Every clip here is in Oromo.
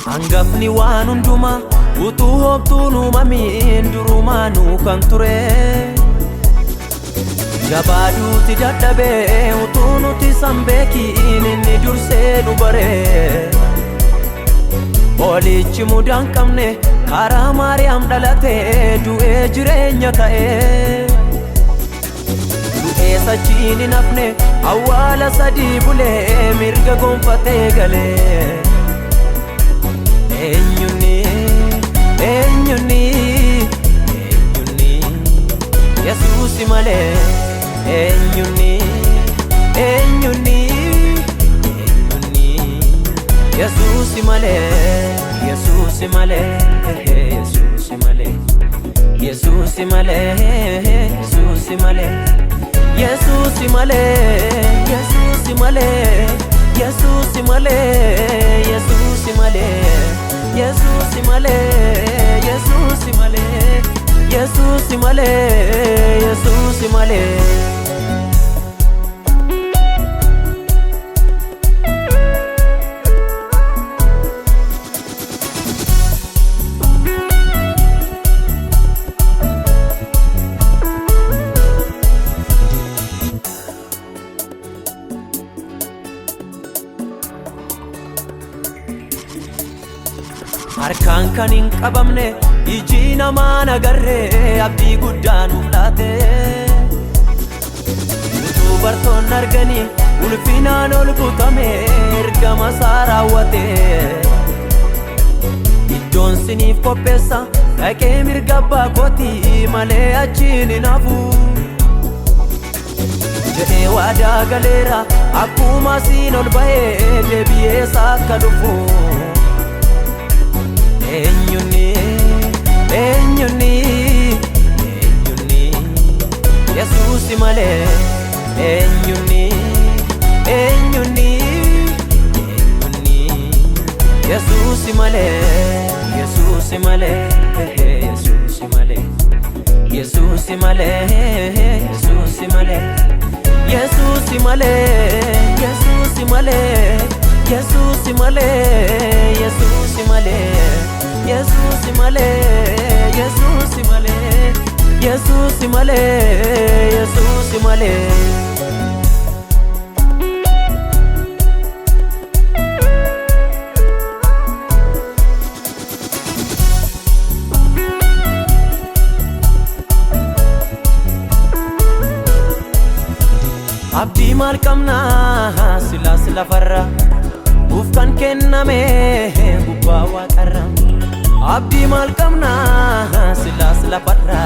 Hangafni waan hundumaa utuu hoobtuun uumamiin durumaanuu kan ture. Jabaaduuti dadhabee utuu nuti san beekiin inni dursee nu bare. Hoolichi mudaa hin qabne karaa Maariyaam dhalatee du'ee jireenya ta'ee. Du'ee sachiin hin hafne awwaala sadii bulee mirga gonfatee galee. Eenyunni eenyunni eenyunni Yesuusi malee eenyunni eenyunni eenyunni Yesuusi malee Yesuusi malee Yesuusi malee Yesuusi malee Yesuusi malee Yesuusi malee Yesuusi malee Yesuusi malee Yesuusi malee Yesuusi malee Yesuusi malee Yesuusi malee Yesuusi malee. Harkaan kan hin qabamne iji namaan agarree abdii guddaa nuuf laate. Utuu bartoonni arganii ulfinaan ol butame ergama isaa raawwate. Iddoon siniif qopheessa dhaqee mirga abbaa kootii malee achiin hin hafu. Jedhee waadaa galeera akkuma siin ol ba'ee deebi'ee isaa akka dhufu. Eenyunni eenyunni eenyunni Yesuusi malee eenyunni eenyunni eenyunni Yesuusi malee Yesuusi malee Yesuusi malee Yesuusi malee Yesuusi malee Yesuusi malee Yesuusi malee Yesuusi malee Yesuusi malee Yesuusi malee Yesuusi malee Yesuusi malee Yesuusi malee. Abdii maal qabnaa silaas lafarra nuuf kan kenname gubbaa waaqarra. Abdii maal qabnaa silaas lafarra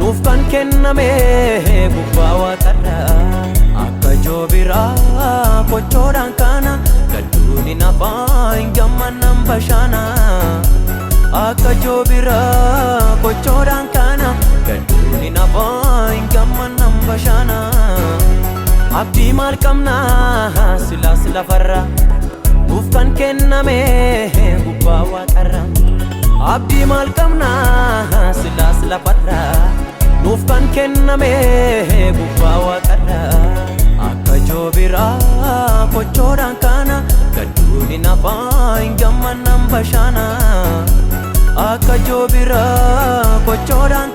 nuuf kan kenname gubbaa waaqarra. Akka joobiraa kochoodhaan kana gadduun hin hafaa hin gammannan bashaana. Akka joobiraa kochoodhaan kana gadduun hin hafaa hin gammannan bashaana. Abdii maal qabnaa silaas lafarra nuuf kan kenname gubbaa waaqarra. Abdii maal qabnaa silaas lafarra nuuf kan kenname gubbaa waaqarra. Akka joobiraa kochoodhaan kana gadduun hin hafaa hin gammannan bashaana. Akka joobiraa kochoodhaan